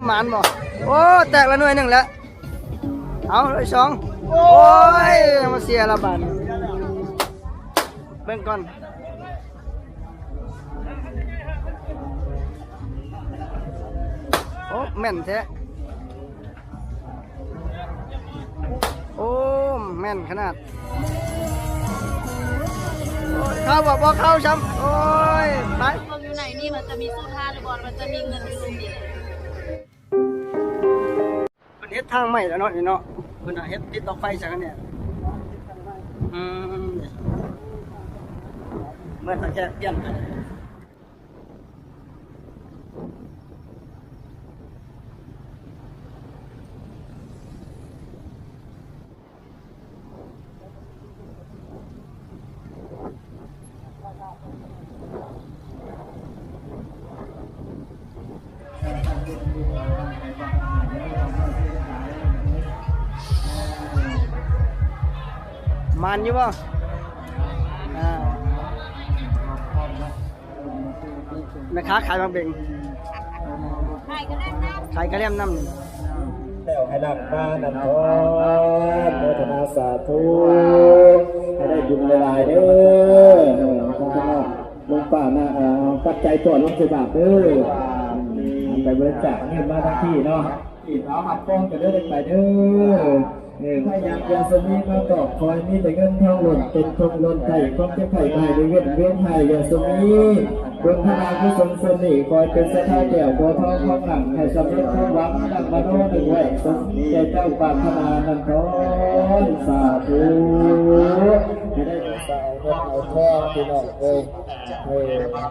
ໝານບໍ່? ໂອ້ ແຕກລະໜ່ວຍໜຶ່ງແລ້ວ. ເອົາ ໄດ້ສອງ. ໂອ້ຍ ມາເສຍລະບາດນີ້. ເບິ່ງກ່ອນ. ໂອ້ ແມ່ນແທ້. ໂອ້ ແມ່ນຂະໜາດ. ໂອ້ຍ ເຂົ້າບໍ່? ບໍ່ເຂົ້າຊ້ຳ. ໂອ້ຍ ໄປ. ເບິ່ງຢູ່ໃນນີ້ ມັນຈະມີສູດຫ້າຫຼືບໍ່? ມັນຈະມີເງິນຢູ່ລຸ່ມນີ້. ເພິ່ນເຮັດທາງໃໝ່ແລ້ວເນາະ ນີ້ເນາະ. ເພິ່ນເຮັດຕິດດອກໄຟໃສ່ກັນແນ່. ອືມ ເມື່ອຕາແກປ່ຽນໄປ. ໝານຢູ່ບໍ່? ອ່າ ແມ່ຄ້າຂາຍໝາກເບັງ ຂາຍກະແລັມນຳ ຂາຍກະແລັມນຳ. ແລ້ວໃຫ້ລັກມານຳພອນ ໂມທະນາສາທຸ ໃຫ້ໄດ້ບຸນຫຼາຍໆເດີ. ລຸງປ້ານະ ເອີ ປັດໄຈກ່ອນລົງໃສ່ບາດເດີ ໄປບໍລິຈາກເງິນມາທາງພີ້ເນາະ. ເອົາ ຮັບຄອງກັນເດີ ໄດ້ໄປເດີ. ເອີ ໃຜຢາກຢາສະມີມາຕອບ ຂໍໃຫ້ມີແຕ່ເງິນທອງລົ້ນເຕັມຖົງລົ້ນໄຖ່ ຄວາມເຈັບໄຂ້ໄດ້ເວັ້ນເວັ້ນໃຫ້ຢາສະມີ. ບຸນພະລາກຸສົນສ່ວນນີ້ ຂໍໃຫ້ເປັນສັດທາແກ້ວບົວທອງຂອງນາງ ໃຫ້ສຳເລັດຄວາມຫວັງດັ່ງມະໂນນຶກໄວ້ ສົມແກ່ເຈົ້າປາດຖະໜານັ້ນເທີດ. ສາທຸ. ໃຫ້ໄດ້ສາວເງິນເອົາທອງ ພີ່ນ້ອງເອີຍ. ເອີ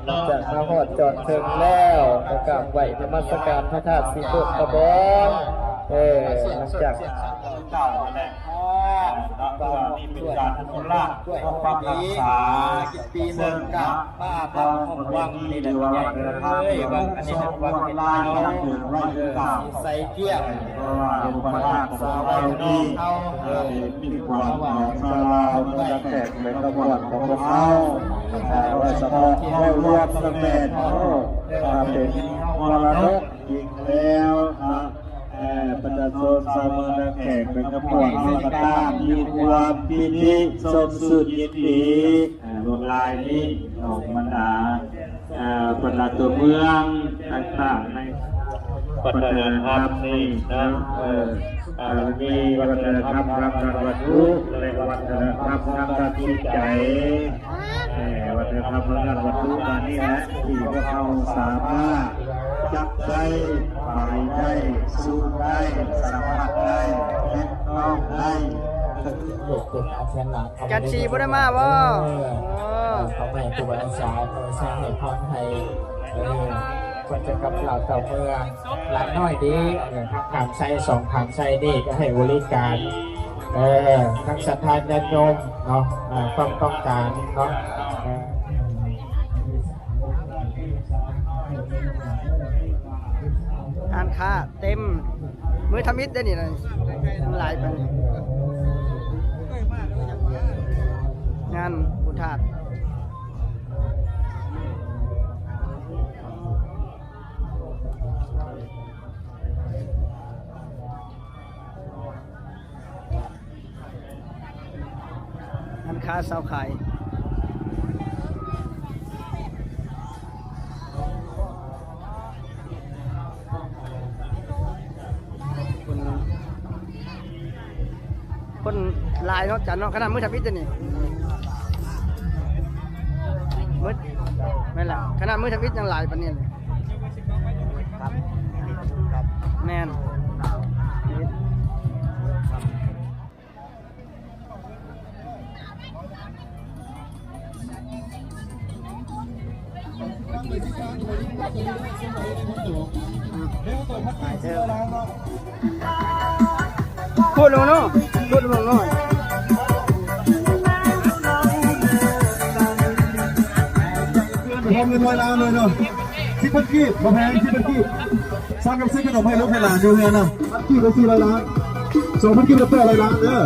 ຫຼັງຈາກມາຮອດຈອດເຖິງແລ້ວ ກໍກາບໄຫວ້ນະມັດສະການພະທາດສີໂຄດຕະບອງ. ເອີ ຫຼັງຈາກ ເຈົ້າແຫຼະ ເນາະ ເພື່ອນີ້ເປັນການໂຄລາດປົກປັກຮັກສາ ປີເບິ່ງກາມາທຳຂອງວັງນີ້ແຫຼະ ເອີຍ ເບິ່ງອັນນີ້ວັງເວລາເນາະ ເອີ ສີໃສກ້ຽງ ເພາະວ່າອົງພະທາດຂອງເຮົານີ້ ເອີ ເປັນມິດຄວາມຂອງຊາວລາວ ເມືອງນາແຂກ ແຂວງຄຳມ່ວນຂອງພວກເຮົາ ເອີ ໂດຍສະເພາະເຮົາລວມສະແໝດເນາະ ເປັນມໍລະດົກ ອີກແລ້ວເນາະ ເອີ ປະຊາຊົນຊາວເມືອງນາແຂກ ແຂວງຄຳມ່ວນເຮົາກໍຕ່າງມີຄວາມປີຕິຊົມຊື່ນຍິນດີ ເອີ ລວດລາຍນີ້ຂອງບັນດາ ເອີ ບັນດາຕົວເມືອງຕ່າງໆໃນວັດທະນະທຳນີ້ເນາະ ເອີ ເອີ ມີວັດທະນະທຳທາງດ້ານວັດຖຸ ແລະ ວັດທະນະທຳທາງດ້ານຈິດໃຈ. ເອີ ວັດທະນະທຳທາງດ້ານວັດຖຸອັນນີ້ແຫຼະ ທີ່ພວກເຮົາສາມາດຈັບໄດ້ ບາຍໄດ້ ສູດໄດ້ ສຳຜັດໄດ້ ແຕະຕ້ອງໄດ້. ເປັນອາຈານຫຼານ ຈັນສີບໍ່ໄດ້ມາບໍ່? ເອີ ເອີ ຂໍໃຫ້ຄູບາອາຈານ ເອີ ສ້າງໃຫ້ພອນໃຫ້ ເອີ ເພິ່ນຈະກັບລາວເຈົ້າເມືອງ. ຫຼານນ້ອຍເດ້ ເອີ ທັງຂາມໄຊ ສອງຂາມໄຊນີ້ກໍໃຫ້ບໍລິການ ເອີ ທັງສັດທາຍາດໂຍມເນາະ ເອີ ຄວາມຕ້ອງການເນາະ ເອີ ຮ້ານຄ້າເຕັມ ມື້ທຳອິດເດ້ນີ້ນະ ຫຼາຍປານນີ້ ງານບຸນທາດ. ຮ້ານຄ້າຊາວຂາຍ ຄົນ ຄົນຫຼາຍເນາະ ຈັນເນາະ ຂະໜາດມື້ທຳອິດເດນີ້ ມື້ ແມ່ນລະ ຂະໜາດມື້ທຳອິດຍັງຫຼາຍປານນີ້ເລີຍ ແມ່ນ. ໂຄດລົງເນາະ ໂຄດລົງໜ້ອຍ ພ້ອມເງິນຮ້ອຍລ້ານເລີຍເນາະ ສິບພັນກີບ ບໍ່ແພງ ສິບພັນກີບ. ສ້າງກັບຊື້ຂະໜົມໃຫ້ລູກໃຫ້ຫຼານຢູ່ເຮືອນນະ ພັນກີບໄປສີ່ຮ້ອຍລ້ານ ສອງພັນກີບໄປແປດຮ້ອຍລ້ານເດີ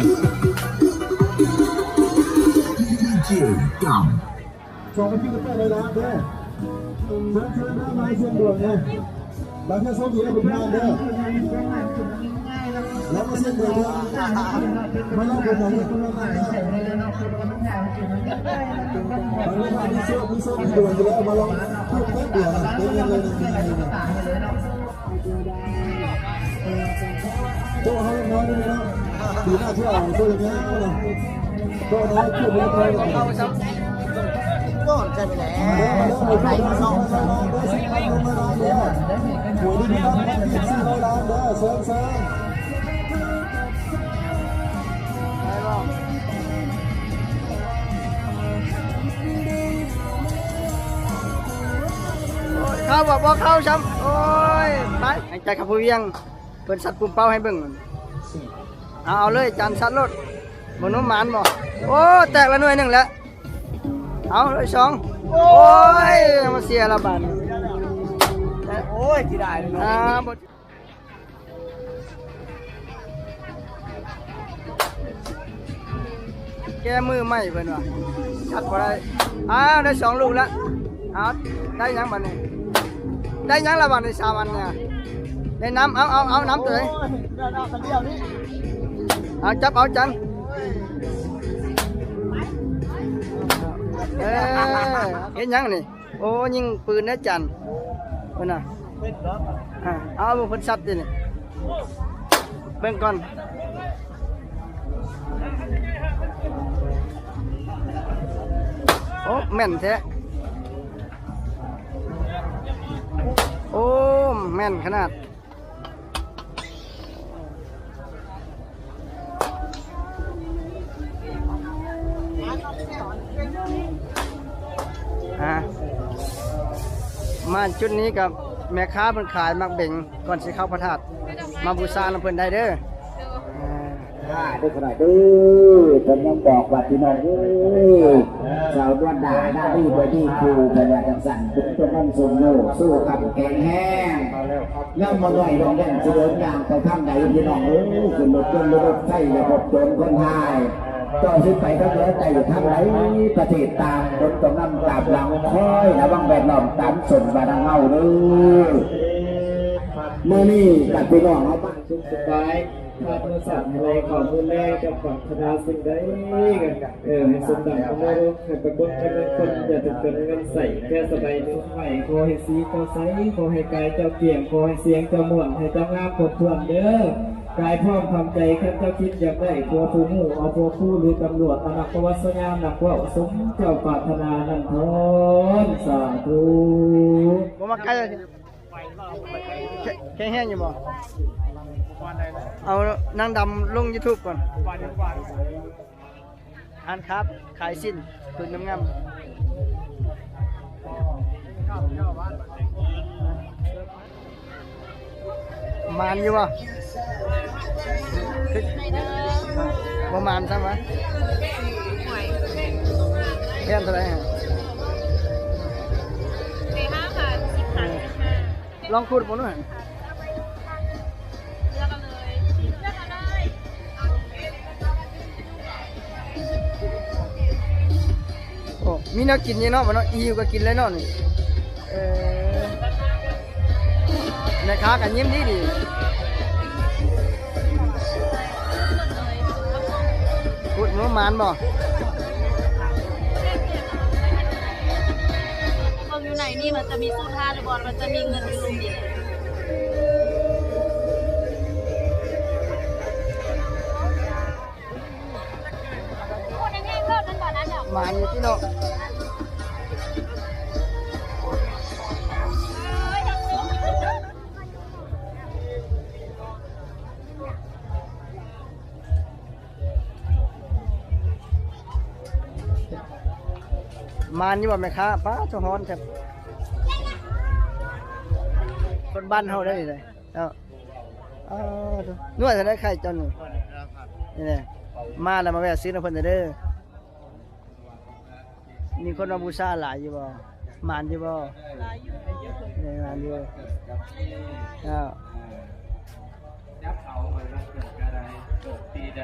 ສອງພັນກີບໄປແປດຮ້ອຍລ້ານເດີ ເຊີນ ເຊີນ ມາ ມາສ່ວນດວງເດີ. ບາງເທື່ອໂຊກດີແລ້ວເປັນພະຍານເດີ ແລ້ວມາເຊັນເດີເດີ ມາລອງເບິ່ງເດີ ບາງເທື່ອມີໂຊກ ມີໂຊກທີ່ດວງຢູ່ແລ້ວ ມາລອງເບິ່ງແປັບດຽວນະ ເປັນຫຍັງເລີຍນະ ໂຕເຮົາຍັງນ້ອຍຢູ່ເນາະ ປີໜ້າຊິເອົາໂຕຍາວໆນະ ໂຕນ້ອຍຂຶ້ນ ໂຕນ້ອຍຂຶ້ນ ໂຕໃສ່ໄປແລ້ວ ໄປສອງ ເຂົ້າບໍ່ ບໍ່ເຂົ້າຊ້ຳ ໂອ້ຍ ໄປ ໃຫ້ໃຈກັບຜູ້ວຽງ ເພິ່ນສັດປຸ່ມເປົ້າໃຫ້ເບິ່ງ ເອົາ ເອົາເລີຍ ຈານສັດໂລດ ບໍ່ໜຸ່ມໝານບໍ່ ໂອ້ ແຕກລະໜ່ວຍໜຶ່ງແລ້ວ ເອົາ ໄດ້ສອງ ໂອ້ຍ ມາເສຍລະບາດນີ້ ໂອ້ຍ ຊິໄດ້ເລີຍເນາະ ອ່າ ບໍ່ ແກ້ມືໃໝ່ເພິ່ນວ່າ ຈັດບໍ່ໄດ້ ອ້າວ ໄດ້ສອງລູກແລ້ວ ເອົາ ໄດ້ຫຍັງບາດນີ້ ໄດ້ຫຍັງລະບາດນີ້ ສາມອັນນີ້ ໄດ້ນ້ຳ ເອົາ ເອົາ ເອົານ້ຳໂຕໃດ ເອົາ ຈັບເອົາຈັນ ເອີ ເຮັດຫຍັງນີ້? ໂອ້ ຍິງປືນເດ້ຈັນ ເພິ່ນນະ ອ່າ ເອົາເບິ່ງເພິ່ນສັດຕິນີ້ ເບິ່ງກ່ອນ ໂອ້ ແມ່ນແທ້ ໂອ້ ແມ່ນຂະໜາດ. ອ່າ ມາຈຸດນີ້ກໍແມ່ຄ້າເພິ່ນຂາຍໝາກເບັງ ກ່ອນຊິເຂົ້າພະທາດ ມາບູຊານຳເພິ່ນໄດ້ເດີ. ອ່າ ເດີຂະໜາດເດີ ເພິ່ນຍັງບອກວ່າ ພີ່ນ້ອງເອີຍ ສາວດວນດາ ດາດີບໍ່ດີຄູ່ ເພິ່ນວ່າຈັ່ງຊັ້ນ ເພິ່ນຕ້ອງມັນສົມໂນ ສູ້ຄຳແຂງແຮງ ຍັງບໍ່ນ້ອຍ ດອງແດງ ຊິເດີນທາງໄປທາງໃດ ພີ່ນ້ອງເອີຍ ຂຶ້ນລົດຍົນ ລົດໄຟ ຢ່າພົບໂຈນຄົນຮ້າຍ ເຈົ້າຊິໄປທາງໃດ ໄປທາງໃດ ປະເທດຕ່າງ ຄົນຕ້ອງນຳຕາມຫຼັງ ຄອຍລະວັງແວດລ້ອມຕາມຊົນບ້ານເຮົາເດີ. ມື້ນີ້ກັບພີ່ນ້ອງເຮົາບ້ານສຸກສະບາຍ ພາໂທລະສັບໃຫ້ໄຫຼເຂົ້າມືແລ ຈະປາດຖະໜາສິ່ງໃດ ເອີ ໃຫ້ສົມດັ່ງມະໂນລົມ ໃຫ້ປາກົດໃຫ້ເງິນຄົນ ຢ່າຖືກເປັນເງິນໃຊ້ແກ່ສະໄບໜຶ່ງໄມ້ ຂໍໃຫ້ສີເຈົ້າໃສ ຂໍໃຫ້ກາຍເຈົ້າກ້ຽງ ຂໍໃຫ້ສຽງເຈົ້າມ່ວນ ໃຫ້ເຈົ້າງາມຄົບຖ້ວນເດີ ກາຍພ້ອມພ້ອມໃຈ ຄັນເຈົ້າຄິດຢາກໄດ້ຜົວຜູ້ຮູ້ ເອົາຜົວຄູ ຫຼືຕຳຫຼວດ ເອົານັກປະຫວັດສະຍາມ ນັກເວົ້າ ສົມເຈົ້າປາດຖະໜານັ້ນເທີນ ສາທຸ. ບໍ່ມາໃກ້ ແຂງແຮງຢູ່ບໍ່? ເອົານາງດຳລົງຢູທູບກ່ອນ. ຮ້ານຄ້າຂາຍສິ້ນ ເພິ່ນງາມໆ. ໝານຢູ່ບໍ່? ບໍ່ໝານຊ້ຳຫວາ? ແຜ່ນເທົ່າໃດ? ໄດ້ຫ້າພັນ ສິບພັນ ສິບຫ້າ. ລອງຂຸດເບິ່ງດູ. ເລືອກເອົາເລີຍ ເລືອກເອົາເລີຍ. ໂອ້ ມີແນວກິນຢູ່ເນາະ ບັດເນາະ ຫິວກໍກິນເລີຍເນາະນີ້. ເອີ ແມ່ຄ້າກໍຍິ້ມດີໆ. ຂຸດເບິ່ງ ໝານບໍ່? ເບິ່ງຢູ່ໃນນີ້ ມັນຈະມີສູດຫ້າຫຼືບໍ່ ມັນຈະມີເງິນຢູ່ລຸ່ມນີ້. ໝານຢູ່ຕິເນາະ. ໝານຢູ່ບໍ່ແມ່ຄ້າ? ປ້າ ໂຕຮ້ອນແທ້. ຄົນບ້ານເຮົາໄດ໋ນີ້ເນາະ. ເອີ ນວດເທົ່າໃດໄຂ່ເຈົ້ານີ້? ນີ້ແຫຼະ ມາແລ້ວມາແວ່ຊື້ນຳເພິ່ນເດີ. ມີຄົນມາບູຊາຫຼາຍຢູ່ບໍ່? ໝານຢູ່ບໍ່? ຫຼາຍຢູ່ ເອີ ໝານຢູ່. ເຈົ້າ ຈັບເອົາໄວ້ວັນເກີດກະໄດ້ ເກີດປີໃດ